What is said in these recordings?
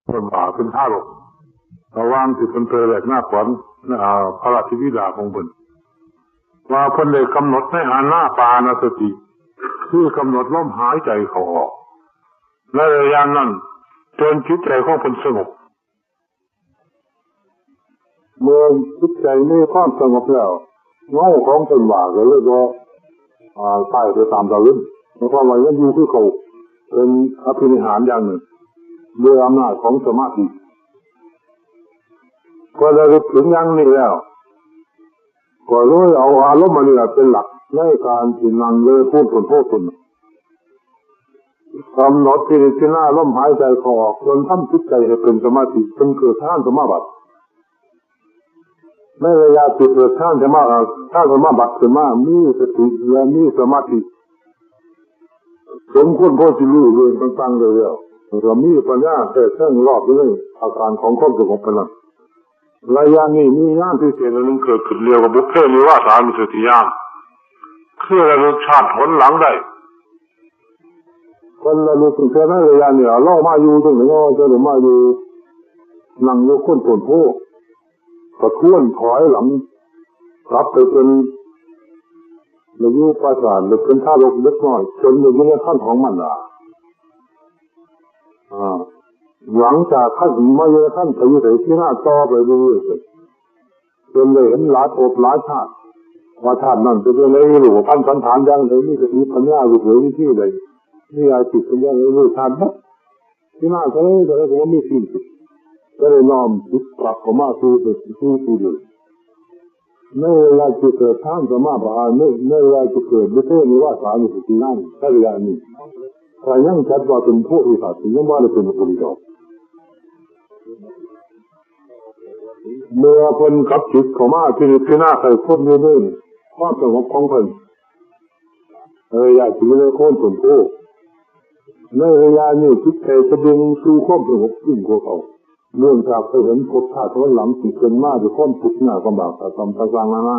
ເພິ່ນວ່າເປັນທາລົກ ລະຫວ່າງທີ່ເພິ່ນເຜີຍແຫຼກນາຂວັນ ອາ ພະລາຊະບິດາຂອງເພິ່ນ ວ່າເພິ່ນໄດ້ກຳນົດໃນອານາປານະສະຕິ ຄືກຳນົດລົມຫາຍໃຈເຂົ້າອອກ ໃນໄລຍະນັ້ນ ຈົນຈິດໃຈຂອງເພິ່ນສະຫງົບ. ເມື່ອຈິດໃຈມີຄວາມສະຫງົບແລ້ວ ເງົາຂອງເພິ່ນວ່າກໍເລີຍບໍ່ ອາ ຕາຍໄປຕາມດາວເວັນ ໝາຍຄວາມວ່າຍັງຢູ່ຄືເກົ່າ ເປັນອະພິນິຫານຢ່າງໜຶ່ງ ດ້ວຍອຳນາດຂອງສະມາທິ. ເມື່ອລະລຶກເຖິງຢ່າງນີ້ແລ້ວ ກໍເລີຍເອົາອາລົມອັນນີ້ລະເປັນຫຼັກໃນການທີ່ນັ່ງເລີຍພູນຕົ້ນໂພຕົນ ກຳນົດພິຈາລະນາລົມຫາຍໃຈເຂົ້າອອກ ຈົນທຳຈິດໃຈໃຫ້ເປັນສະມາທິ ຈົນເກີດທານສະມາບັດ. ໃນໄລຍະທີ່ເກີດທານສະມາ ທານສະມາບັດຂຶ້ນມາ ມີສະຕິ ແລະ ມີສະມາທິ ສົມຄວນພໍຊິຮູ້ເລື່ອງຕ່າງໆໄດ້ແລ້ວ ແລ້ວກໍມີປັນຍາແທກແທງລອບຢູ່ໃນອາການຂອງຄວາມສະຫງົບນັ້ນ. ໄລຍະນີ້ມີຍານພິເສດອັນໜຶ່ງເກີດຂຶ້ນ ເອີ້ນວ່າບຸບເພນິວາສານຸສະຕິຍານ ຄືລະລຶກຊາດຫົນຫຼັງໄດ້. ເພິ່ນລະລຶກເຖິງໃນໄລຍະນີ້ ລາວມາຢູ່ຈັ່ງໃດເນາະ ຈັ່ງໄດ້ມາຢູ່ ນັ່ງຢູ່ໂຄນຕົ້ນໂພ ກະທວນຖອຍຫຼັງກັບໄປເປັນ ໄດ້ຢູ່ປາສາດ ໄດ້ເປັນທາລົກເດັກນ້ອຍ ຈົນໄດ້ຢູ່ໃນຄັນຂອງມານດາ. ອາ ຫຼັງຈາກຄັນມາຢູ່ໃນຄັນ ໄປຢູ່ໃສ ພິຈາລະນາຕໍ່ໄປເລື້ອຍໆ ຈົນໄດ້ເຫັນຫຼາຍພົບຫຼາຍຊາດ ວ່າຊາດນັ້ນເປັນຈັ່ງໃດ ຮູບປະພັນສັນຖານຢ່າງໃດ ມີສະຕິປັນຍາ ຮູ້ເຫດວິທີໃດ ມີອາຊີບເປັນຢ່າງໃດ ຮູ້ຊາດໝົດ. ທີ່ມາເທົ່າໃດເທົ່າໃດກໍບໍ່ມີສິ້ນສຸດ ກໍໄດ້ນ້ອມຈິດກັບເຂົ້າມາສູ່ ສູ່ທີ່ເດີມ. ໃນໄລຍະທີ່ເກີດທານສະມາບາດ ໃນໄລຍະທີ່ເກີດບຸບເພນິວາສານຸສະຕິຍານ ໃນໄລຍະນີ້ ກໍຍັງຈັດວ່າເປັນໂພທິສັດ ຍັງບໍ່ໄດ້ເປັນພະພຸດທະເຈົ້າ. ເມື່ອເພິ່ນກັບຈິດເຂົ້າມາພິຈາລະນາໃຄ່ຄວນຢູ່ໃນຄວາມສະຫງົບຂອງເພິ່ນ ໄລຍະທີ່ຢູ່ໃນໂຄນຕົ້ນໂພ ໃນໄລຍະນີ້ ຈິດໃຈຈະດຶງສູ່ຄວາມສະຫງົບຍິ່ງກວ່າເກົ່າ ເນື່ອງຈາກໄປເຫັນພົບຊາດຫົນຫຼັງທີ່ເປັນມາດ້ວຍຄວາມທຸກຍາກລຳບາກ ຕາຕ່າງໆນານາ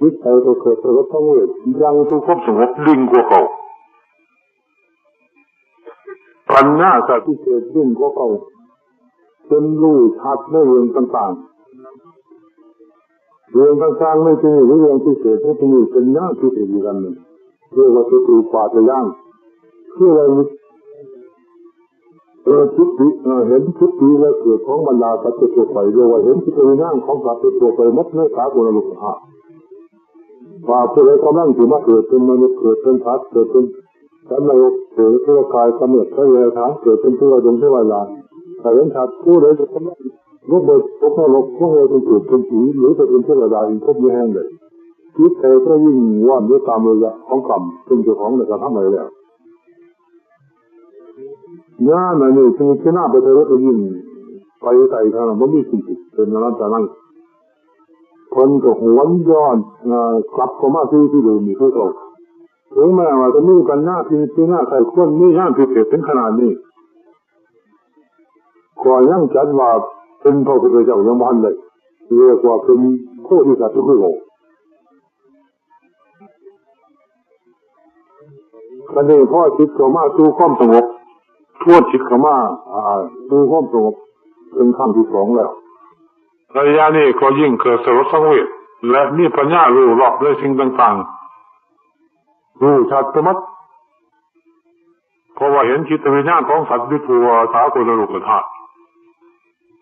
ຈິດໃຈກໍເກີດສະຫຼົດສັງເວດ ຍັງສູ່ຄວາມສະຫງົບຍິ່ງກວ່າເກົ່າ. ປັນຍາຈະພິເສດຍິ່ງກວ່າເກົ່າ ຈົນຮູ້ຊັດໃນເລື່ອງຕ່າງໆ. ເລື່ອງຕ່າງໆໃນທີ່ນີ້ ຫຼືເລື່ອງພິເສດໃນທີ່ນີ້ ເປັນຍານພິເສດອີກອັນໜຶ່ງ ເອີ້ນວ່າຈະຕຸປາດຍານ ຄືລະລຶກ ເອີ ຈຸຕິ ເອີ ເຫັນຈຸຕິແລະເກີດຂອງບັນດາສັດທົ່ວໄປ ເອີ້ນວ່າເຫັນຈິດວິນຍານຂອງສັດທົ່ວໄປໝົດໃນສາກົນນະໂລກທາດ ວ່າຜູ້ໃດກຳລັງຊິມາເກີດເປັນມະນຸດ ເກີດເປັນສັດ ເກີດເປັນ ສັດນະລົກ ເປັນສຸລະກາຍ ກຳເນີດໄປເດຍລະຖານ ເກີດເປັນເທວະດົງເທວະດາ ຖ້າເຫັນສັດຜູ້ໃດກຳລັງລົງໄປຕົກນະລົກ ລົງໄປເປັນເປດເປັນຜີ ຫຼືໄປເປັນເທວະດາອີກພົບໃດແຫ່ງໃດ ຈິດໃຈກໍວິງວອນຢູ່ຕາມໄລຍະຂອງກຳ ເປັນເຈົ້າຂອງໃນກະທຳໄວ້ແລ້ວ. ຍານອັນນີ້ ພິຈາລະນາໄປເທົ່າໃດກໍຍິ່ງໄປໄກເທົ່ານັ້ນ ບໍ່ມີສິ້ນສຸດ ເປັນອະນັດຕານັງ ເພິ່ນກໍຫວນຍ້ອນ ເອີ ກັບເຂົ້າມາສູ່ທີ່ເດີມອີກຄືເກົ່າ. ເຖິງແມ່ນວ່າຈະມີປັນຍາທີ່ພິຈາລະນາໃຄ່ຄວນ ມີຍານພິເສດເຖິງຂະໜາດນີ້ ກໍຍັງຈັດວ່າເປັນພະພຸດທະເຈົ້າຍັງບໍ່ທັນໄດ້ ເອີ້ນວ່າເປັນໂພທິສັດຢູ່ຄືເກົ່າ. ບັດນີ້ພໍຈິດເຂົ້າມາສູ່ຄວາມສະຫງົບ ທວນຈິດເຂົ້າມາ ອາ ສູ່ຄວາມສະຫງົບເປັນຄັ້ງທີສອງແລ້ວ ໄລຍະນີ້ກໍຍິ່ງເກີດສະຫຼົດສັງເວດ ແລະ ມີປັນຍາຮູ້ລອບໃນສິ່ງຕ່າງໆ ຮູ້ຊັດໄປໝົດ ເພາະວ່າເຫັນຈິດວິນຍານຂອງສັດຢູ່ທົ່ວສາກົນນະໂລກທາດ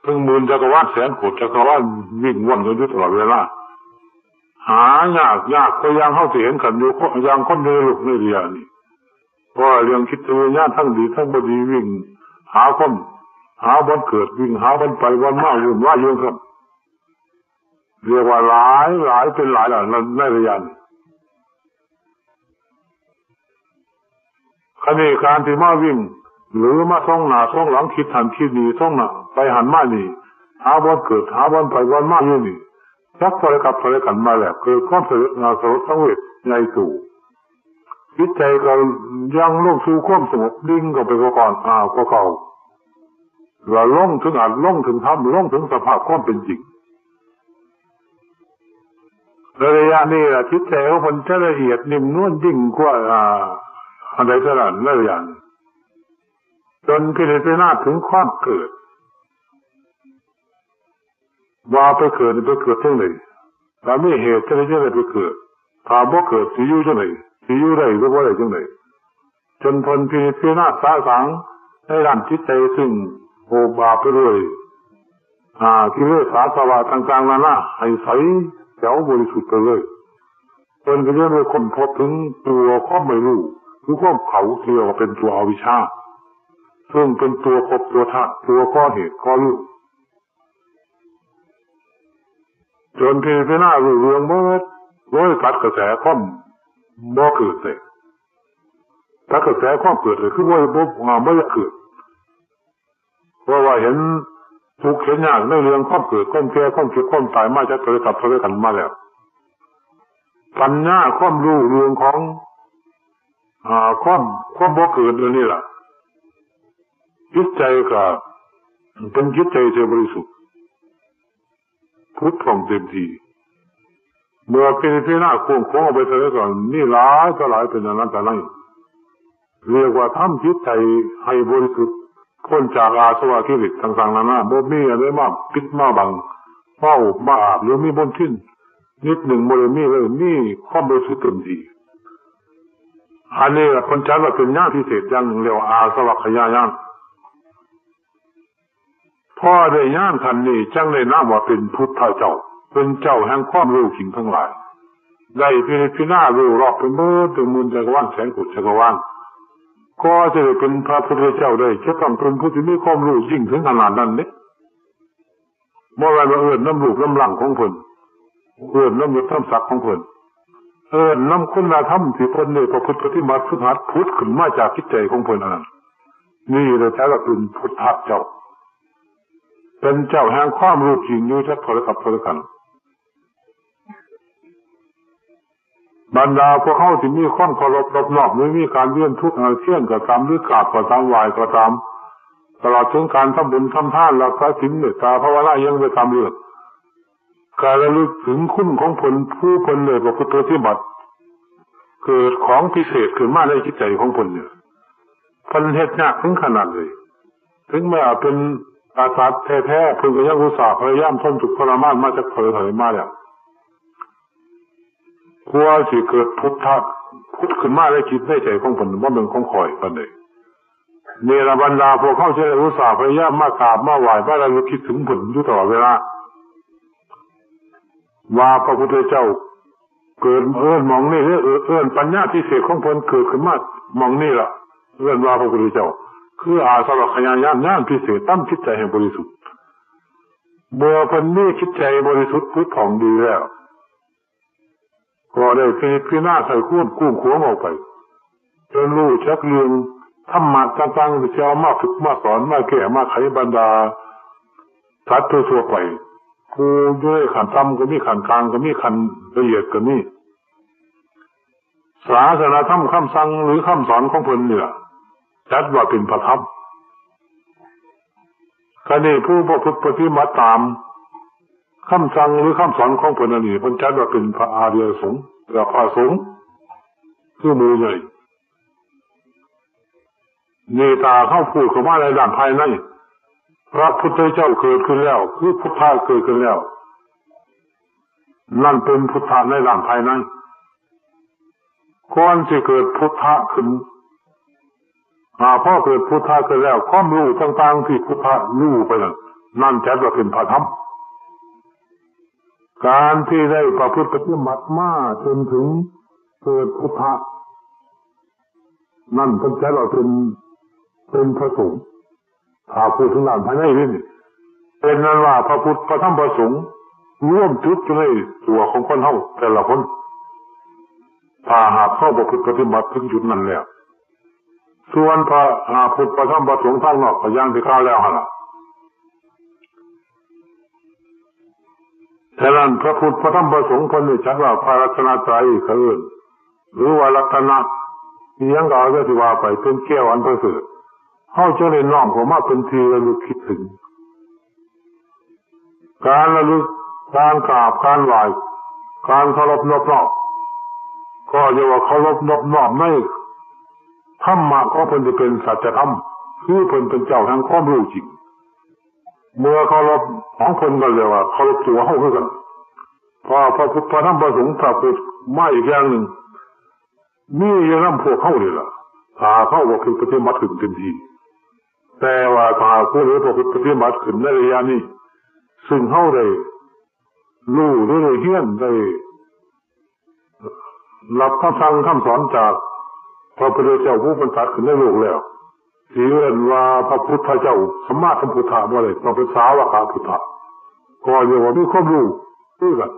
ເຖິງໝື່ນຈັກກະວານແສນໂກດຈັກກະວານ ວິງວອນກັນຢູ່ຕະຫຼອດເວລາ ຫາຍາກ ຍາກກວ່າຢ່າງເຮົາຊິເຫັນກັນຢູ່ ຢ່າງຄົນຢູ່ໃນໂລກໃນໄລຍະນີ້ ເພາະວ່າເລື່ອງຈິດວິນຍານທັງດີທັງບໍ່ດີ ວິ່ງຫາຄວາມ ຫາບ່ອນເກີດ ວິ່ງຫາບ່ອນໄປບ່ອນມາ ວຸ່ນວາຍຢູ່ນັ້ນ ຮຽກວ່າຫຼາຍ ຫຼາຍເປັນຫຼາຍແລ້ວໃນໄລຍະນີ້. ຄະນີ້ການທີ່ມາວິ່ງ ຫຼືມາສ່ອງໜ້າສ່ອງຫຼັງ ຄິດຫັ້ນຄິດນີ້ ສ່ອງໜ້າໄປຫັ້ນມານີ້ ຫາບ່ອນເກີດ ຫາບ່ອນໄປບ່ອນມາຢູ່ນີ້ ຈັກເທົ່າໃດກັບເທົ່າໃດກັນມາແລ້ວ ເກີດຄວາມສະຫຼົດ ສະຫຼົດສັງເວດໃຫຍ່ໂຕ ຈິດໃຈກໍຍັງລົງສູ່ຄວາມສະຫງົບ ດິ່ງເຂົ້າໄປກວ່າກ່ອນ ອາ ກວ່າເກົ່າ ລະລົງເຖິງອັດ ລົງເຖິງທຳ ລົງເຖິງສະພາບຄວາມເປັນຈິງ. ໃນໄລຍະນີ້ລະ ຈິດໃຈຂອງເພິ່ນຈະລະອຽດນຸ່ມນວນຍິ່ງກວ່າ ອາ ອັນໃດເທື່ອນັ້ນ ໃນໄລຍະນີ້. ຈົນພິຈາລະນາເຖິງຄວາມເກີດ ວ່າໄປເກີດນີ້ໄປເກີດຈັ່ງໃດ ຖ້າມີເຫດຈັ່ງໃດຈຶ່ງໄດ້ໄປເກີດ ຖ້າບໍ່ເກີດຊິຢູ່ຈັ່ງໃດ ຊິຢູ່ໄດ້ຫຼືບໍ່ໄດ້ຈັ່ງໃດ ຈົນເພິ່ນພິຈາລະນາສາສາງໃນດ້ານຈິດໃຈ ຊຶ່ງໂອບອາໄປດ້ວຍ ອາ ກິເລສາອາສະວະຕ່າງໆນານາ ໃຫ້ໃສແຂວບໍລິສຸດໄປເລີຍ. ເພິ່ນກໍເລີຍໄດ້ຄົ້ນພົບເຖິງຕົວຄວາມໄມ່ຮູ້ ຄືຄວາມເຂົາ ທີ່ເອີ້ນວ່າເປັນຕົວອະວິຊຊາ ເຊິ່ງເປັນຕົວພົບຕົວທາດ ຕົວກໍ່ເຫດກໍ່ເລື່ອງ ຈົນພິຈາລະນາຮູ້ເລື່ອງໝົດ ໂດຍຕັດກະແສຄວາມບໍ່ເກີດໄດ້ ຕັດກະແສຄວາມເກີດໄດ້ ຄືບໍ່ ບໍ່ ອາ ບໍ່ຢາກເກີດ ເພາະວ່າເຫັນທຸກເຫັນຍາກໃນເລື່ອງຄວາມເກີດ ຄວາມແກ່ ຄວາມເຈັບ ຄວາມຕາຍ ມາຈາກເກີດກັບເກີດກັນມາແລ້ວ. ປັນຍາຄວາມຮູ້ເລື່ອງຂອງ ອາ ຄວາມ ຄວາມບໍ່ເກີດອັນນີ້ລະ ຈິດໃຈກໍເປັນຈິດໃຈທີ່ບໍລິສຸດ ຜຸດຜ່ອງເຕັມທີ່. ເມື່ອພິຈາລະນາກວ້າງຂວາງອອກໄປເທົ່າໃດ ກໍມີຫຼາຍຕໍ່ຫຼາຍເປັນອະນັນຕະໄນ ຮຽກວ່າທຳຈິດໃຈໃຫ້ບໍລິສຸດ ພົ້ນຈາກອາສະວະກິເລສຕ່າງໆນານາ ບໍ່ມີອັນໃດມາປິດມາບັງ ມາອົບມາອາບ ຫຼືມີມົນທິນນິດໜຶ່ງບໍ່ໄດ້ມີເລີຍ ມີຄວາມບໍລິສຸດເຕັມທີ່. ອັນນີ້ລະເພິ່ນຈັດວ່າເປັນຍານພິເສດຢ່າງໜຶ່ງ ເອີ້ນວ່າອາສະວັກຂະຍາຍານ. ພໍໄດ້ຍານຂັ້ນນີ້ ຈັ່ງໄດ້ນາມວ່າເປັນພຸດທະເຈົ້າ ເປັນເຈົ້າແຫ່ງຄວາມຮູ້ຈິງທັງຫຼາຍ ໄດ້ພິຈາລະນາໂລກລອບໄປໝົດເຖິງໝື່ນຈັກກະວານ ແສນໂກດຈັກກະວານ ກໍຈະໄດ້ເປັນພະພຸດທະເຈົ້າໄດ້ ຈະຕ້ອງເປັນຜູ້ທີ່ມີຄວາມຮູ້ຍິ່ງເຖິງຂະໜາດນັ້ນເດ້. ບໍ່ແມ່ນວ່າເອີ້ນນຳຮູບນຳຮ່າງຂອງເພິ່ນ ເອີ້ນນຳຍົດນຳສັກຂອງເພິ່ນ ເອີ້ນນຳຄຸນນະທຳທີ່ເພິ່ນໄດ້ປະພຶດປະຕິບັດ ຝຶກຫັດ ຜຸດຂຶ້ນມາຈາກຈິດໃຈຂອງເພິ່ນອັນນັ້ນ. ນີ້ລະຈັດວ່າເປັນພຸດທະເຈົ້າ ເປັນເຈົ້າແຫ່ງຄວາມຮູ້ຈິງຢູ່ຈັກເທົ່າໃດກັບເທົ່າໃດກັນ. ບັນດາພວກເຮົາທີ່ມີຄວາມເຄົາລົບນອບນອບ ຫຼືມີການວຽນທຸກອາທຽນກໍຕາມ ຫຼືກາບກໍຕາມ ໄຫວ້ກໍຕາມ ຕະຫຼອດເຖິງການທຳບຸນທຳທານ ຮັກສາສິນ ເມດຕາ ພາວະນາ ຫຍັງໄປຕາມເລື່ອງ ກະລະລຶກເຖິງຄຸນຂອງເພິ່ນ ຜູ້ເພິ່ນໄດ້ປະພຶດປະຕິບັດ ເກີດຂອງພິເສດຂຶ້ນມາໃນຈິດໃຈຂອງເພິ່ນນີ້ ເພິ່ນເຮັດຍາກເຖິງຂະໜາດໃດ ເຖິງແມ້ວ່າເປັນກະສັດແທ້ໆ ເພິ່ນກໍຍັງອຸດສ່າພະຍາຍາມທົນທຸກທໍລະມານມາຈັກເທົ່າໃດເທົ່າໃດມາແລ້ວ ກວ່າຊິເກີດພຸດທະ ຜຸດຂຶ້ນມາໃນຈິດໃນໃຈຂອງເພິ່ນ ບໍ່ແມ່ນຂອງຂ້ອຍປານໃດ. ນີ້ລະບັນດາພວກເຮົາຈະໄດ້ອຸດສ່າພະຍາຍາມມາກາບມາໄຫວ້ ມາລະລຶກຄິດເຖິງເພິ່ນຢູ່ຕະຫຼອດເວລາ ວ່າພະພຸດທະເຈົ້າເກີດ ເອີ້ນໝ່ອງນີ້ເດ້ ເອີ້ນປັນຍາພິເສດຂອງເພິ່ນເກີດຂຶ້ນມາໝ່ອງນີ້ລະ ເອີ້ນວ່າພະພຸດທະເຈົ້າ ຄືອາສະວັກຂະຍາຍານ ຍານພິເສດ ທຳຈິດໃຈໃຫ້ບໍລິສຸດ. ເມື່ອເພິ່ນມີຈິດໃຈບໍລິສຸດຜຸດຜ່ອງດີແລ້ວ ກໍໄດ້ພິຈາລະນາໃຄ່ຄວນກວ້າງຂວາງອອກໄປ ຈົນຮູ້ຈັກເລື່ອງທຳມະຕ່າງໆ ທີ່ຈະເອົາມາຝຶກມາສອນ ມາແກ້ມາໄຂບັນດາສັດທົ່ວໆໄປ ຜູ້ຢູ່ໃນຂັ້ນຕ່ຳກໍມີ ຂັ້ນກາງກໍມີ ຂັ້ນລະອຽດກໍມີ. ສາສະນະທຳຄຳສັ່ງ ຫຼືຄຳສອນຂອງເພິ່ນນີ້ລະ ຈັດວ່າເປັນພະທຳ. ກະນີ້ຜູ້ປະພຶດປະຕິບັດຕາມຄຳສັ່ງ ຫຼືຄຳສອນຂອງເພິ່ນອັນນີ້ ເພິ່ນຈັດວ່າເປັນພະອະລິຍະສົງ ຫຼືພະສົງ ຄືໝູ່ໃຫຍ່. ນີ້ຖ້າເຮົາພູດເຂົ້າມາໃນດ້ານພາຍໃນ ພະພຸດທະເຈົ້າເກີດຂຶ້ນແລ້ວ ຄືພຸດທະເກີດຂຶ້ນແລ້ວ ນັ້ນເປັນພຸດທະໃນດ້ານພາຍໃນ. ກ່ອນຊິເກີດພຸດທະຂຶ້ນ ອາ ພໍເກີດພຸດທະຂຶ້ນແລ້ວ ຄວາມຮູ້ຕ່າງໆທີ່ພຸດທະຮູ້ໄປນັ້ນ ນັ້ນຈັດວ່າເປັນພະທຳ. ການທີ່ໄດ້ປະພຶດປະຕິບັດມາຈົນເຖິງເກີດພຸດທະ ນັ້ນເພິ່ນຈັດວ່າເປັນ ເປັນພະສົງ. ຖ້າພູດເຖິງດ້ານພາຍໃນນີ້ ເປັນອັນວ່າພະພຸດ ພະທຳ ພະສົງ ລວມຈຸດຢູ່ໃນຕົວຂອງຄົນເຮົາແຕ່ລະຄົນ ຖ້າຫາກເຮົາປະພຶດປະຕິບັດເຖິງຈຸດນັ້ນແລ້ວ. ສ່ວນພະ ອາ ພຸດ ພະທຳ ພະສົງທາງນອກ ກໍຢ່າງທີ່ກ່າວແລ້ວຫັ້ນລະ. ສະນັ້ນ ພະພຸດ ພະທຳ ພະສົງ ເພິ່ນໄດ້ຈັດວ່າພະລັດຕະນະໄຕ ກໍເອີ້ນ ຫຼືວ່າລັດຕະນະ ອີ່ຫຍັງກໍເອົາແຕ່ຊິວ່າໄປ ເປັນແກ້ວອັນປະເສີດ ເຮົາຈຶ່ງໄດ້ນ້ອມເຂົ້າມາເປັນທີ່ລະລຶກຄິດເຖິງ. ການລະລຶກ ການກາບ ການໄຫວ້ ການເຄົາລົບນອບນ້ອມ ກໍຮຽກວ່າເຄົາລົບນອບນ້ອມໃນ ທຳມະຂອງເພິ່ນທີ່ເປັນສັດຈະທຳ ຄືເພິ່ນເປັນເຈົ້າແຫ່ງຄວາມຮູ້ຈິງ. ເມື່ອເຄົາລົບຂອງເພິ່ນກໍເລີຍວ່າເຄົາລົບຕົວເຮົາຄືກັນ. ເພາະພະພຸດ ພະທຳ ພະສົງ ພະພຸດມາອີກຢ່າງໜຶ່ງ ມີຢູ່ນຳພວກເຮົານີ້ລະ ຖ້າເຮົາປະພຶດປະຕິບັດຂຶ້ນເຕັມທີ່. ແຕ່ວ່າຖ້າຜູ້ໃດປະພຶດປະຕິບັດຂຶ້ນໃນໄລຍະນີ້ ຊຶ່ງເຮົາໄດ້ ຮູ້ ຫຼື ໄດ້ຮຽນ ໄດ້ຮັບຄຳສັ່ງຄຳສອນຈາກພະພຸດທະເຈົ້າຜູ້ເພິ່ນຕັດຂຶ້ນໃນໂລກແລ້ວ ທີ່ເອີ້ນວ່າພະພຸດທະເຈົ້າສຳມາສຳພຸດທະບໍ່ໄດ້ ຕ້ອງເປັນສາວະກະພຸດທະ ກໍຮຽກວ່າມີຄວາມຮູ້ຄືກັນ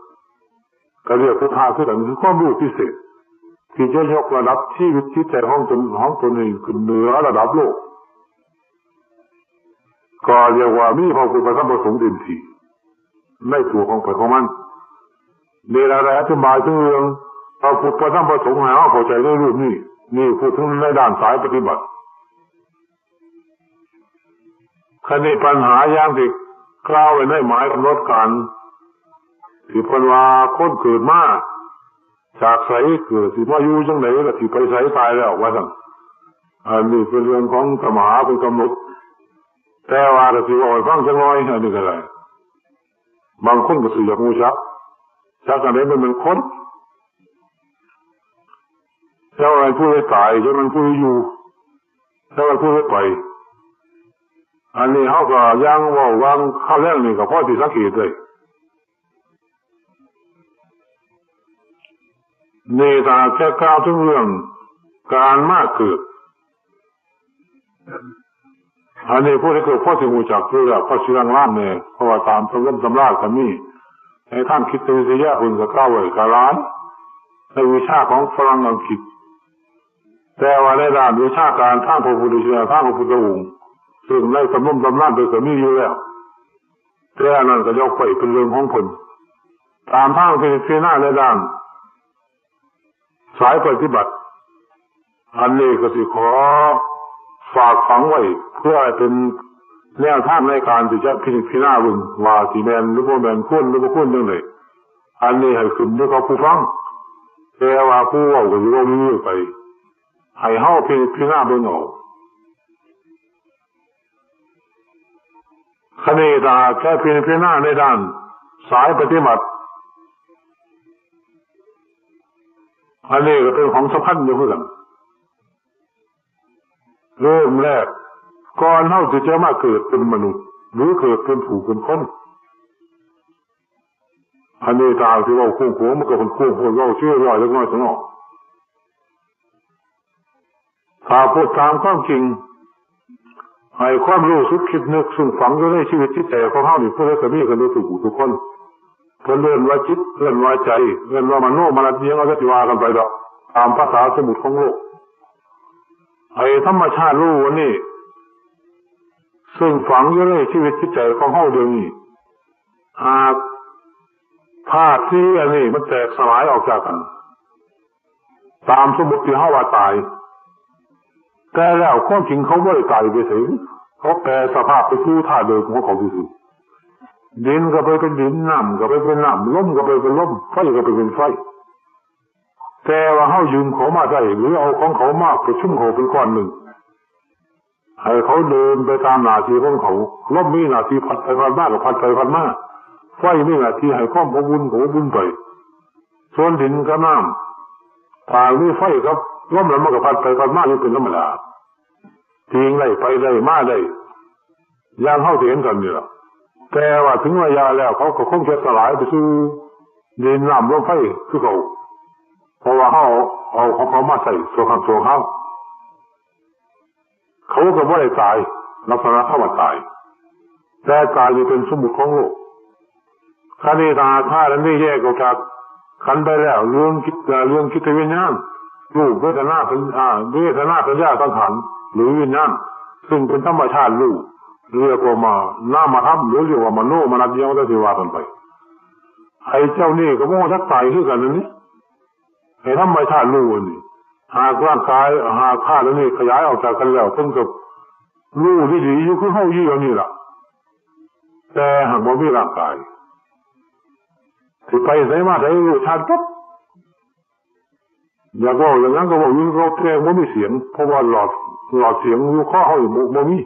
ກໍຮຽກພຸດທະຄືກັນ ຄືຄວາມຮູ້ພິເສດ ທີ່ຈະຍົກລະດັບຊີວິດຈິດໃຈຂອງຕົນ ຂອງຕົນໃຫ້ຂຶ້ນເໜືອລະດັບໂລກ. ກໍຮຽກວ່າມີພະພຸດທະ ພະທຳ ພະສົງເຕັມທີ່ໃນຕົວຂອງໃຜຂອງມັນ. ນີ້ລະໄດ້ອະທິບາຍເຖິງເລື່ອງພະພຸດທະ ພະທຳ ພະສົງ ໃຫ້ເຮົາເຂົ້າໃຈໃນຮູບນີ້. ນີ້ພູດເຖິງໃນດ້ານສາຍປະຕິບັດ. ຄະນີ້ປັນຫາຢ່າງທີ່ກ່າວໄວ້ໃນໝາຍກຳນົດການ ທີ່ເພິ່ນວ່າຄົນເກີດມາຈາກໃສ ເກີດຊິມາຢູ່ຈັ່ງໃດ ແລະ ຊິໄປໃສ ຕາຍແລ້ວ ວ່າຊັ້ນ. ອັນນີ້ເປັນເລື່ອງຂອງຕຳຫາເພິ່ນກຳນົດ ແຕ່ວ່າກໍຊິເວົ້າໃຫ້ຟັງຈັກໜ່ອຍ ອັນນີ້ກໍໄດ້. ບາງຄົນກໍຊິຢາກຮູ້ຈັກ ຈັກອັນໃດມັນແມ່ນຄົນ ຈັກແມ່ນຜູ້ໃດຕາຍ ຈັກແມ່ນຜູ້ໃດຢູ່ ຈັກແມ່ນຜູ້ໃດໄປ. ອັນນີ້ເຮົາກໍຢ່າງເວົ້າຫວ່າງຄາວແລງນີ້ ກໍພໍຊິສັງເກດໄດ້. ນີ້ຖ້າແຕ່ກ່າວເຖິງເລື່ອງການມາເກີດ ອັນນີ້ຜູ້ໃດເກີດພໍຊິຮູ້ຈັກຢູ່ແລ້ວ ພໍຊິລາງໆແດ່ ເພາະວ່າຕາມຕຳລົງຕຳລາກໍມີ ໃນທາງຈິດວິທະຍາເພິ່ນກໍກ່າວໄວ້ກໍຫຼາຍ ໃນວິຊາຂອງຝຣັ່ງອັງກິດ. ແຕ່ວ່າໃນດ້ານວິຊາການທາງພະພຸດທະເຈົ້າ ທາງພະພຸດທະອົງ ເຊິ່ງໃນຕຳລົງຕຳລາເພິ່ນກໍມີຢູ່ແລ້ວ ແຕ່ອັນນັ້ນກໍຍົກໄວ້ເປັນເລື່ອງຂອງເພິ່ນ ຕາມທາງພິຈາລະນາໃນດ້ານສາຍປະຕິບັດ. ອັນນີ້ກໍຊິຂໍຝາກຝັງໄວ້ ເພື່ອໃຫ້ເປັນແນວທາງໃນການທີ່ຈະພິຈາລະນາເບິ່ງວ່າຊິແມ່ນ ຫຼື ບໍ່ແມ່ນ ຄວນ ຫຼື ບໍ່ຄວນ ຈັ່ງໃດ. ອັນນີ້ໃຫ້ຂຶ້ນຢູ່ກັບຜູ້ຟັງ ແຕ່ວ່າຜູ້ເວົ້າກໍຊິເວົ້າເລື້ອຍໄປ ໃຫ້ເຮົາພິຈາລະນາເບິ່ງເອົາ. ຄະນີ້ ຖ້າຫາກຈະພິຈາລະນາໃນດ້ານສາຍປະຕິບັດ ອັນນີ້ກໍເປັນຂອງສຳຄັນຢູ່ຄືກັນ. ເລີ່ມແລກ ກ່ອນເຮົາທີ່ຈະມາເກີດເປັນມະນຸດ ຫຼື ເກີດເປັນຜູ້ເປັນຄົນ ອັນນີ້ຖ້າຊິເວົ້າໂຄ້ງໆ ມັນກໍໂຄ້ງໂພດ ເວົ້າຊື່ລອຍເລັກນ້ອຍຊະເນາະ. ຖ້າເວົ້າຕາມຄວາມຈິງ ໃຫ້ຄວາມຮູ້ສຶກຄິດນຶກ ຊຶ່ງຝັງຢູ່ໃນຊີວິດຈິດໃຈຂອງເຮົານີ້ ຜູ້ໃດກໍມີກັນຢູ່ທຸກຜູ້ທຸກຄົນ. ເພິ່ນເອີ້ນວ່າຈິດ ເອີ້ນວ່າໃຈ ເອີ້ນວ່າມະໂນມະນະ ອີ່ຫຍັງກໍຊິວ່າກັນໄປດອກ ຕາມພາສາສົມມຸດຂອງໂລກ. ໄອ້ທຳມະຊາດຮູ້ອັນນີ້ ຊຶ່ງຝັງຢູ່ໃນຊີວິດຈິດໃຈຂອງເຮົາດຽວນີ້ ຫາກທາດສີ່ອັນນີ້ມັນແຕກສະຫຼາຍອອກຈາກກັນ ຕາມສົມມຸດທີ່ເຮົາວ່າຕາຍ ແຕ່ແລ້ວຄວາມຈິງເຂົາບໍ່ໄດ້ຕາຍໄປໃສ ເຂົາແປສະພາບໄປສູ່ທາດເດີມຂອງເຂົາຊື່ໆ. ດິນກໍໄປເປັນດິນ ນ້ຳກໍໄປເປັນນ້ຳ ລົມກໍໄປເປັນລົມ ໄຟກໍໄປເປັນໄຟ. ແຕ່ວ່າເຮົາຢືມເຂົາມາໃຊ້ ຫຼື ເອົາຂອງເຂົາມາປະຊຸມເຂົ້າເປັນກ້ອນໜຶ່ງ ໃຫ້ເຂົາເດີນໄປຕາມໜ້າທີ່ຂອງເຂົາ. ລົມມີໜ້າທີ່ພັດໄປພັດມາກໍພັດໄປພັດມາ, ໄຟມີໜ້າທີ່ໃຫ້ຄວາມອົບອຸ່ນກໍອົບອຸ່ນໄປ. ສ່ວນດິນກັບນ້ຳ ຖ້າມີໄຟກັບລົມແລ້ວ ມັນກໍພັດໄປພັດມາຢູ່ເປັນທຳມະດາ, ຕີງໄດ້ໄປໄດ້ມາໄດ້ ຢ່າງເຮົາທີ່ເຫັນກັນນີ້ລະ. ແຕ່ວ່າເຖິງໄລຍະແລ້ວ ເຂົາກໍຄົງຈະສະຫຼາຍໄປສູ່ດິນນ້ຳລົມໄຟຄືເກົ່າ, ເພາະວ່າເຮົາເອົາຂອງເຂົາມາໃຊ້ຊົ່ວຄັ້ງຊົ່ວຄາວ. ເຂົາກໍບໍ່ໄດ້ຕາຍ ລັກສະນະຄຳວ່າຕາຍ, ແຕ່ຕາຍນີ້ເປັນສົມມຸດຂອງໂລກ. ຄະນີ້ ຖ້າຫາກທາດອັນນີ້ແຍກອອກຈາກກັນໄປແລ້ວ ເລື່ອງຈິດ ເລື່ອງຈິດວິນຍານ ຮູບ ເວທະນາ ສັນ ອາ ເວທະນາ ສັນຍາ ສັງຂານ ຫຼື ວິນຍານ ຊຶ່ງເປັນທຳມະຊາດຮູ້ ເອີ້ນວ່ານາມະທຳ ຫຼື ເອີ້ນວ່າມະໂນມະນະ ອີ່ຫຍັງກໍຊິວ່າກັນໄປ. ໄອ້ເຈົ້ານີ້ກໍບໍ່ຮູ້ຈັກຕາຍຄືກັນນີ້. ໃຫ້ທຳມະຊາດຮູ້ອັນນີ້ ຫາກຮ່າງກາຍ ຫາກທາດອັນນີ້ຂະຫຍາຍອອກຈາກກັນແລ້ວ ເພິ່ນກໍຮູ້ດີໆຢູ່ຄືເຮົາຢູ່ດຽວນີ້ລະ, ແຕ່ຫາກບໍ່ມີຮ່າງກາຍ. ຊິໄປໃສມາໃສຮູ້ຊັດເບິດ. ຢາກເວົ້າຢາກຫຍັງກໍເວົ້າຢູ່ຄືເກົ່າ ແຕ່ບໍ່ມີສຽງ ເພາະວ່າຫຼອດ ຫຼອດສຽງຢູ່ຄໍເຮົານີ້ບໍ່ ບໍ່ມີ.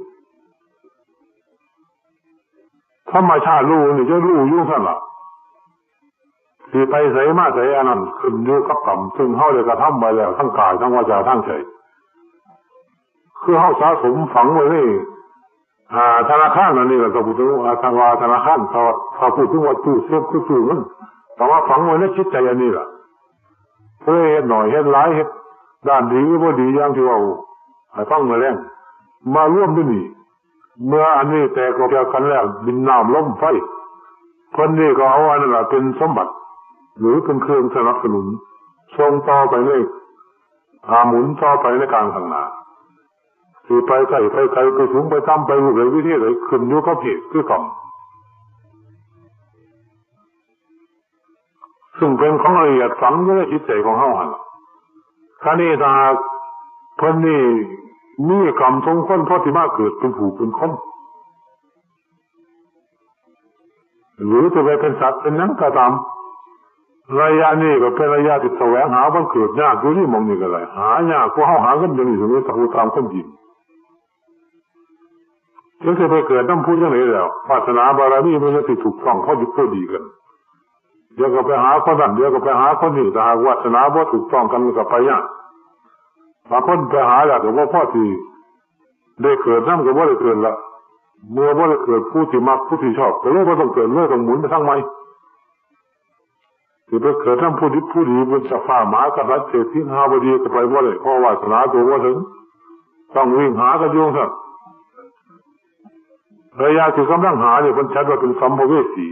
ທຳມະຊາດຮູ້ນີ້ຈະຮູ້ຢູ່ຊັ້ນລະ ຊິໄປໃສມາໃສ ອັນນັ້ນຂຶ້ນຢູ່ກັບກຳ ຊຶ່ງເຮົາໄດ້ກະທຳໄວ້ແລ້ວ ທັງກາຍ ທັງວາຈາ ທັງໃຈ. ຄືເຮົາສະສົມຝັງໄວ້ໃນ ອ່າ ທະນາຄານອັນນີ້ລະ ກໍເປັນວ່າທະນາຄານ ຖ້າ ຖ້າເວົ້າເຖິງວ່າຕູ້ເຊຟ ຄືຕູ້ເງິນ ກໍມາຝັງໄວ້ໃນຈິດໃຈອັນນີ້ລະ. ຜູ້ໃດເຮັດໜ້ອຍເຮັດຫຼາຍ ເຮັດດ້ານດີຫຼືບໍ່ດີ ຢ່າງທີ່ເວົ້າໃຫ້ຟັງມື້ແລງ ມາລວມຢູ່ນີ້ ເມື່ອອັນນີ້ແຕກອອກຈາກກັນແລ້ວ ດິນນ້ຳລົມໄຟ ເພິ່ນນີ້ກໍເອົາອັນນັ້ນລະເປັນສົມບັດ ຫຼືເປັນເຄື່ອງສະໜັບສະໜູນ ສົ່ງຕໍ່ໄປໃນ ອາ ໝູນຕໍ່ໄປໃນການຂ້າງໜ້າ ຊິໄປໃກ້ໄປໄກ ໄປສູງໄປຕ່ຳ ໄປຮູບໃດວິທີໃດ ຂຶ້ນຢູ່ກັບເຫດຄືກຳ ຊຶ່ງເປັນຂອງລະອຽດຝັງຢູ່ໃນຈິດໃຈຂອງເຮົາຫັ້ນລະ. ຄາວນີ້ຖ້າຫາກເພິ່ນນີ້ມີກຳສົມຄວນພໍທີ່ມາເກີດເປັນຜູ້ເປັນຄົນ ຫຼື ຈະໄປເປັນສັດເປັນຫຍັງກໍຕາມ ໄລຍະນີ້ກໍເປັນໄລຍະທີ່ສະແຫວງຫາວັນເກີດຍາກຢູ່ນີ້ ໝ່ອງນີ້ກໍໄດ້ ຫາຍາກກວ່າເຮົາຫາເງິນດຽວນີ້ ສົມມຸດຕາມຄວາມຈິງ ເຈົ້າຊິໄປເກີດນຳຜູ້ຈັ່ງໃດແລ້ວ ວາສະໜາບາລະມີມັນຍັງຊິຖືກຕ້ອງພໍດິບພໍດີກັນ ດຽວກໍໄປຫາຄົນນັ້ນ ດຽວກໍໄປຫາຄົນນີ້ ຖ້າຫາກວາສະໜາບໍ່ຖືກຕ້ອງກັນກໍໄປຍາກ ບາງຄົນໄປຫາແລ້ວກໍບໍ່ພໍຊິ ໄດ້ເກີດນຳກໍບໍ່ໄດ້ເກີດລະ ເມື່ອບໍ່ໄດ້ເກີດຜູ້ທີ່ມັກຜູ້ທີ່ຊອບ ກໍເລີຍບໍ່ຕ້ອງເກີດເລີຍ ຕ້ອງໝູນໄປທາງໃໝ່ ຊິໄປເກີດນຳຜູ້ດິບຜູ້ດີ ເປັນເຈົ້າຟ້າມະຫາກະສັດ ເສດຖີມະຫາບໍດີ ກໍໄປບໍ່ໄດ້ ເພາະວາສະໜາຕົວບໍ່ເຖິງ ຕ້ອງວິ່ງຫາກັນຢູ່ຊັ້ນ ໄລຍະທີ່ກຳລັງຫານີ້ ເພິ່ນຈັດວ່າເປັນສຳພະເວສີ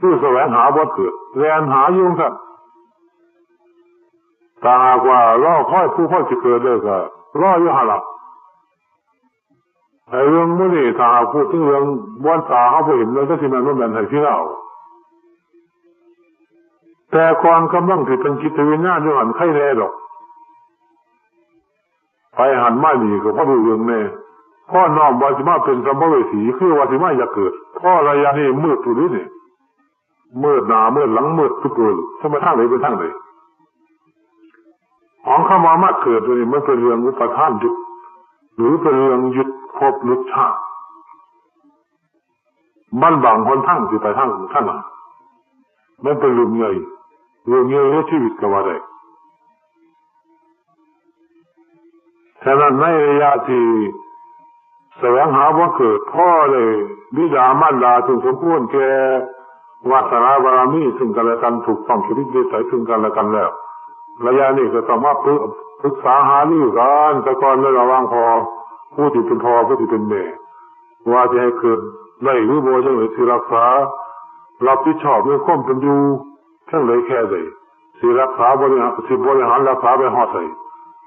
ຄືສະແຫວງຫາບ່ອນເກີດ ແລ່ນຫາຢູ່ຊັ້ນ ຖ້າຫາກວ່າລໍຄອຍຜູ້ຄົນຊິເກີດໄດ້ ກໍລໍຢູ່ຫັ້ນລະ ໃນເລື່ອງມື້ນີ້ ຖ້າຫາກເວົ້າເຖິງເລື່ອງບ່ອນຕາເຮົາບໍ່ເຫັນ ມັນກໍຊິແມ່ນບໍ່ແມ່ນໃຫ້ພິລາເອົາ ແຕ່ກ່ອນກຳລັງຊິເປັນຈິດວິນຍານຢູ່ຫັ້ນ ໄຄແນ່ດອກ ໄປຫັ້ນມານີ້ກໍພໍຮູ້ເລື່ອງແນ່ ພໍນ້ອມວ່າຊິມາເປັນສຳພະເວສີ ຄືວ່າຊິມາຢາກເກີດ ພໍໄລຍະນີ້ມືດຢູ່ເດນີ້ ມືດໜ້າມືດຫຼັງ ມືດທຸກໂຕ ຊິໄປທາງໃດເປັນທາງໃດ ຂອງຄຳວ່າມາເກີດໂຕນີ້ ມັນເປັນເລື່ອງອຸປະທານຍຶດ ຫຼືເປັນເລື່ອງຍຶດພົບຍຶດຊາດ ມັນບັງຫົນທາງຊິໄປທາງ ທາງນັ້ນ ມັນເປັນເລື່ອງໃຫຍ່ ເລື່ອງໃຫຍ່ໃນຊີວິດກໍວ່າໄດ້. ສະນັ້ນໃນໄລຍະທີ່ສະແຫວງຫາບໍ່ເກີດ ພໍໄດ້ບິດາມານດາ ຊຶ່ງສົມຄວນແກ່ວາສະໜາບາລະມີ ຊຶ່ງກັນແລະກັນ ຖືກຕ້ອງຈະລິດນິໄສຊຶ່ງກັນແລະກັນແລ້ວ ໄລຍະນີ້ກໍຕ້ອງມາປຶກ ປຶກສາຫາລືກັນສາກ່ອນ ໃນລະຫວ່າງພໍ່ ຜູ້ທີ່ເປັນພໍ່ ຜູ້ທີ່ເປັນແມ່ ວ່າຊິໃຫ້ເກີດໄດ້ຫຼືບໍ່ ຈັ່ງໃດ ຊິຮັກສາ ຮັບຜິດຊອບໃນຄວາມເປັນຢູ່ຈັ່ງໃດແຄ່ໃດ ຊິຮັກສາບໍລິຫານ ຊິບໍລິຫານຮັກສາໄປຮອດໃສ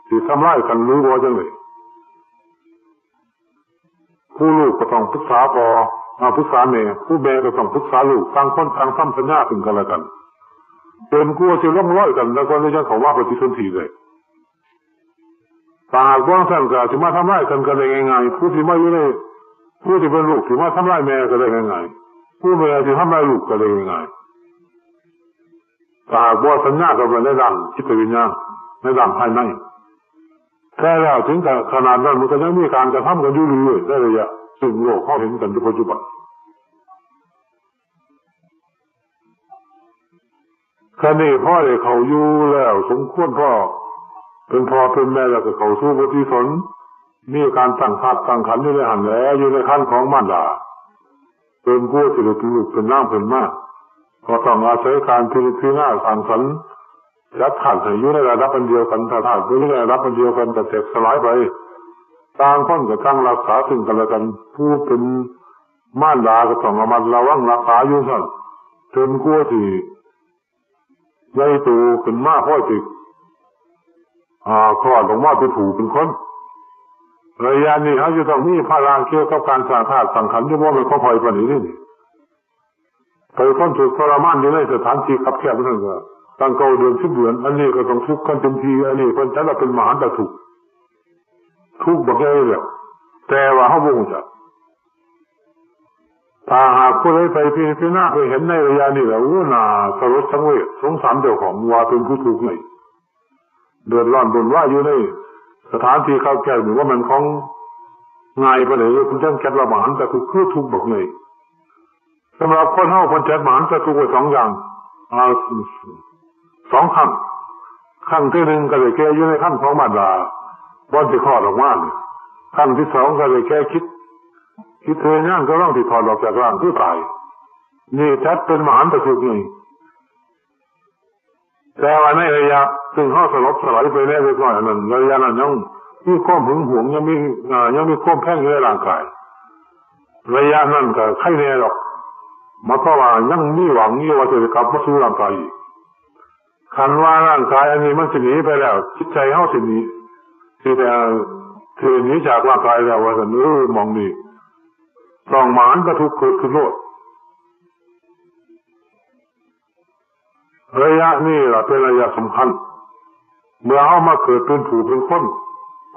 ຊິທຳລາຍກັນຫຼືບໍ່ ຈັ່ງໃດ. ຜູ້ລູກກໍຕ້ອງປຶກສາພໍ່ ເອົາ ປຶກສາແມ່ ຜູ້ແມ່ກໍຕ້ອງປຶກສາລູກ ຕ່າງຄົນຕ່າງທຳສັນຍາຊຶ່ງກັນແລະກັນ ຈົນກວ່າຊິລົງລອຍກັນ ແລ້ວກໍຍັງເຂົ້າມາປະຕິສົນທິໄດ້. ຖ້າຫາກບໍ່ຈັ່ງຊັ້ນ ກໍຊິມາທຳລາຍກັນກໍໄດ້ງ່າຍໆ ຜູ້ທີ່ມາຢູ່ໃນ ຜູ້ທີ່ເປັນລູກ ຊິມາທຳລາຍແມ່ກໍໄດ້ງ່າຍໆ ຜູ້ແມ່ຊິທຳລາຍລູກກໍໄດ້ງ່າຍໆ ຖ້າຫາກບໍ່ສັນຍາກັນໄວ້ໃນດ້ານຈິດວິນຍານ ໃນດ້ານພາຍໃນ. ແຕ່ແລ້ວເຖິງຂະໜາດນັ້ນ ມັນກໍຍັງມີການກະທຳກັນຢູ່ເລື້ອຍໆ ໃນໄລຍະ ຊຶ່ງໂລກເຮົາເຫັນກັນຢູ່ປັດຈຸບັນ. ຄະນີ້ພໍໄດ້ເຂົ້າຢູ່ແລ້ວ ສົມຄວນພໍເປັນພໍ່ເປັນແມ່ ແລ້ວກໍເຂົ້າສູ່ປະຕິສົນ ມີການຕັ້ງທາດຕັ້ງຂັນຢູ່ໃນຫັ້ນແຫຼະ ຢູ່ໃນຄັນຂອງມານດາ ຈົນກວ່າຊິໄດ້ເປັນລູກເປັນນາງຂຶ້ນມາ ກໍຕ້ອງອາໄສການພິຈາລະນາສ້າງສັນ ຈັດທາດໃຫ້ຢູ່ໃນລະດັບອັນດຽວກັນ ຖ້າທາດບໍ່ຢູ່ໃນລະດັບອັນດຽວກັນ ກໍແຕກສະຫຼາຍໄປ ຕ່າງຄົນກໍຕ່າງຮັກສາຊຶ່ງກັນແລະກັນ ຜູ້ເປັນມານດາກໍຕ້ອງລະມັດລະວັງຮັກສາຢູ່ຊັ້ນ ຈົນກວ່າຊິໃຫຍ່ໂຕຂຶ້ນມາພໍຊິ ອາ ຄອດອອກມາເປັນຜູ້ເປັນຄົນ. ໄລຍະນີ້ເຮົາຈະຕ້ອງມີພາລະກ່ຽວກັບການສ້າງທາດສ້າງຂັນ ຢູ່ບໍ່ແມ່ນຂອງຂ້ອຍປານນີ້ເດ້. ໄປທົນທຸກທໍລະມານຢູ່ໃນສະຖານທີ່ຄັບແຄບນັ້ນກໍຕັ້ງເກົ້າເດືອນສິບເດືອນ ອັນນີ້ກໍຕ້ອງທຸກກັນເຕັມທີ່ ອັນນີ້ເພິ່ນຈັດວ່າເປັນມະຫັນຕະທຸກ ທຸກບັກໃຫຍ່ແລ້ວ ແຕ່ວ່າເຮົາບໍ່ຮູ້ຈັກ. ຖ້າຫາກຜູ້ໃດໄປພິຈາລະນາໄປເຫັນໃນໄລຍະນີ້ແລ້ວ ໂອ້ ໜ້າສະຫຼົດສັງເວດ ສົງສານເຈົ້າຂອງວ່າເປັນຜູ້ທຸກໃນ ເດືອດຮ້ອນວຸ້ນວາຍຢູ່ໃນສະຖານທີ່ຄັບແຄບນີ້ ບໍ່ແມ່ນຂອງງ່າຍປານໃດເດ້. ເພິ່ນຈັດວ່າມະຫັນຕະທຸກ ຄືທຸກບັກໃຫຍ່. ສຳລັບຄົນເຮົາ ເພິ່ນຈັດມະຫັນຕະທຸກໄວ້ສອງຢ່າງ ອາ ສອງຄັ້ງ. ຄັ້ງທີໜຶ່ງກໍໄດ້ແກ່ຢູ່ໃນຄັນຂອງມານດາ ກ່ອນຊິຄອດອອກມານີ້. ຄັ້ງທີສອງກໍໄດ້ແກ່ຄິດ ຄິດເຮັດງານກຳລັງຊິຄອດອອກຈາກຮ່າງ ຄືຕາຍ. ນີ້ຈັດເປັນມະຫັນຕະທຸກນີ້. ແຕ່ວ່າໃນໄລຍະຊຶ່ງເຮົາສະຫຼົບສະຫຼາຍໄປແດ່ເລັກນ້ອຍອັນນັ້ນ ໄລຍະນັ້ນຍັງມີຄວາມຫຶງຫວງ ຍັງມີ ເອີ ຍັງມີຄວາມແພງຢູ່ໃນຮ່າງກາຍ. ໄລຍະນັ້ນກໍໄຄແດ່ດອກ ໝາຍຄວາມວ່າຍັງມີຫວັງຢູ່ວ່າຈະໄດ້ກັບມາສູ່ຮ່າງກາຍອີກ. ຄັນວ່າຮ່າງກາຍອັນນີ້ມັນຊິໜີໄປແລ້ວ ຈິດໃຈເຮົາຊິໜີ ຊິໄດ້ ຊິໜີຈາກຮ່າງກາຍແລ້ວວ່າຊັ້ນ ເອີ ໝ່ອງນີ້ຕ້ອງມະຫັນຕະທຸກເກີດຂຶ້ນໂລດ. ໄລຍະນີ້ລະເປັນໄລຍະສຳຄັນ ເມື່ອເຮົາມາເກີດເປັນຜູ້ເປັນຄົນ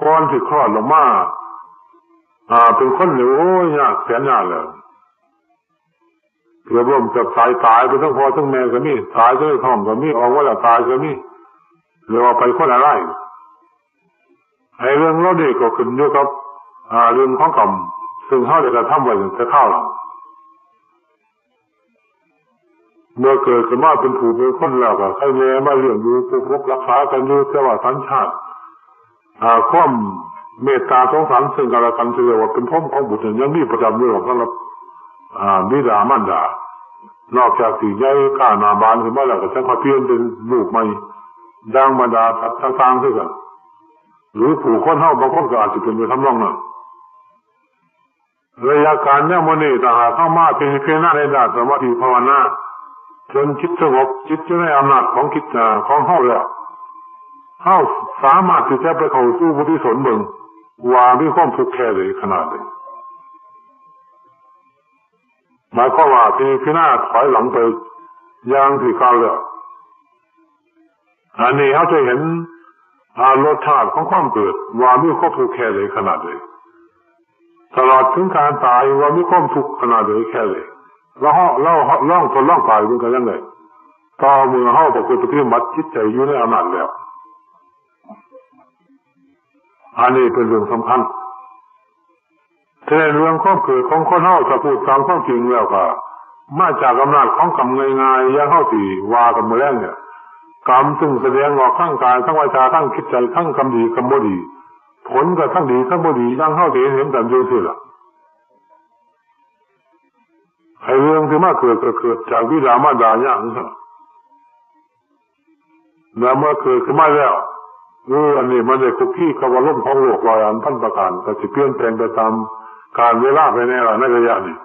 ກ່ອນຊິຄອດອອກມາ ອາ ເປັນຄົນນີ້ ໂອ້ຍ ຍາກແສນຍາກແລ້ວ. ເກືອບລົ້ມເກືອບຕາຍ ຕາຍໄປທັງພໍ່ທັງແມ່ກໍມີ ຕາຍຢູ່ໃນທ້ອງກໍມີ ອອກມາແລ້ວຕາຍກໍມີ ເອີ້ນວ່າໄປຄົນລະລາຍ. ໄອ້ເລື່ອງເຫຼົ່ານີ້ກໍຂຶ້ນຢູ່ກັບ ອາ ເລື່ອງຂອງກຳ ຊຶ່ງເຮົາໄດ້ກະທຳໄວ້ຕັ້ງແຕ່ຄາວຫຼັງ. ເມື່ອເກີດຂຶ້ນມາເປັນຜູ້ເປັນຄົນແລ້ວ ກໍໃຫ້ແມ່ມາລ້ຽງດູປົກປັກຮັກສາກັນຢູ່ ແຕ່ວ່າສັນຊາດ ອາ ຄວາມເມດຕາສົງສານເຊິ່ງກັນແລະກັນ ທີ່ເອີ້ນວ່າເປັນພົມຂອງບຸດນັ້ນ ຍັງມີປະຈຳຢູ່ດອກ ສຳລັບ ອາ ບິດາມານດາ. ນອກຈາກທີ່ໃຫຍ່ກ້າໜ້າບານຂຶ້ນມາແລ້ວ ກໍຈັ່ງຄ່ອຍປ່ຽນເປັນຮູບໃໝ່ ດັ່ງບັນດາສັດຕ່າງໆຄືກັນ ຫຼືຜູ້ຄົນເຮົາບາງຄົນກໍອາດຈະເປັນໄປທຳນອງນັ້ນ. ໄລຍະການຍາມມື້ນີ້ ຖ້າຫາກເຮົາມາພິຈາລະນາໃນດ້ານສະມາທິພາວະນາ ຈົນຈິດສະຫງົບ ຈິດຢູ່ໃນອຳນາດຂອງຈິດ ຂອງເຮົາແລ້ວ ເຮົາສາມາດທີ່ຈະໄປເຂົ້າສູ່ບຸດກຸສົນເບິ່ງວ່າມີຄວາມທຸກແຄ່ໃດຂະໜາດໃດ. ໝາຍຄວາມວ່າພິຈາລະນາຖອຍຫຼັງໄປຢ່າງທີ່ກ່າວແລ້ວ. ອັນນີ້ເຮົາຈະເຫັນ ອາ ລົດຊາດຂອງຄວາມເກີດ ວ່າມີຄວາມທຸກແຄ່ໃດຂະໜາດໃດ ຕະຫຼອດເຖິງການຕາຍ ວ່າມີຄວາມທຸກຂະໜາດໃດແຄ່ໃດ. ລະເຮົາ ລະເຮົາລອງທົດລອງຕາຍເບິ່ງກໍຍັງໄດ້ ຕໍ່ເມື່ອເຮົາປະພຶດປະຕິບັດຈິດໃຈຢູ່ໃນອຳນາດແລ້ວ. ອັນນີ້ເປັນເລື່ອງສຳຄັນ. ສະນັ້ນເລື່ອງຄວາມເກີດຂອງຄົນເຮົາ ຖ້າເວົ້າຕາມຄວາມຈິງແລ້ວ ກໍມາຈາກອຳນາດຂອງກຳງ່າຍໆ ຢ່າງເຮົາຊິວ່າກັນມື້ແລງນີ້ ກຳຊຶ່ງສະແດງອອກທາງກາຍ ທາງວາຈາ ທາງຈິດໃຈ ທັງກຳດີກຳບໍ່ດີ ຜົນກໍທັງດີທັງບໍ່ດີ ຢ່າງເຮົາຊິເຫັນກັນຢູ່ຊີ້ລະ. ໃຫ້ເລື່ອງທີ່ມາເກີດກໍເກີດຈາກບິດາມານດາຍາກ ແລ້ວເມື່ອເກີດຂຶ້ນມາແລ້ວ ເອີ ອັນນີ້ມັນໄດ້ຄຸກຄີກັບອາລົມຂອງໂລກຮ້ອຍອັນພັນປະການ ກໍຊິປ່ຽນແປງໄປຕາມການເວລາໄປແດ່ລະໃນໄລຍະນີ້.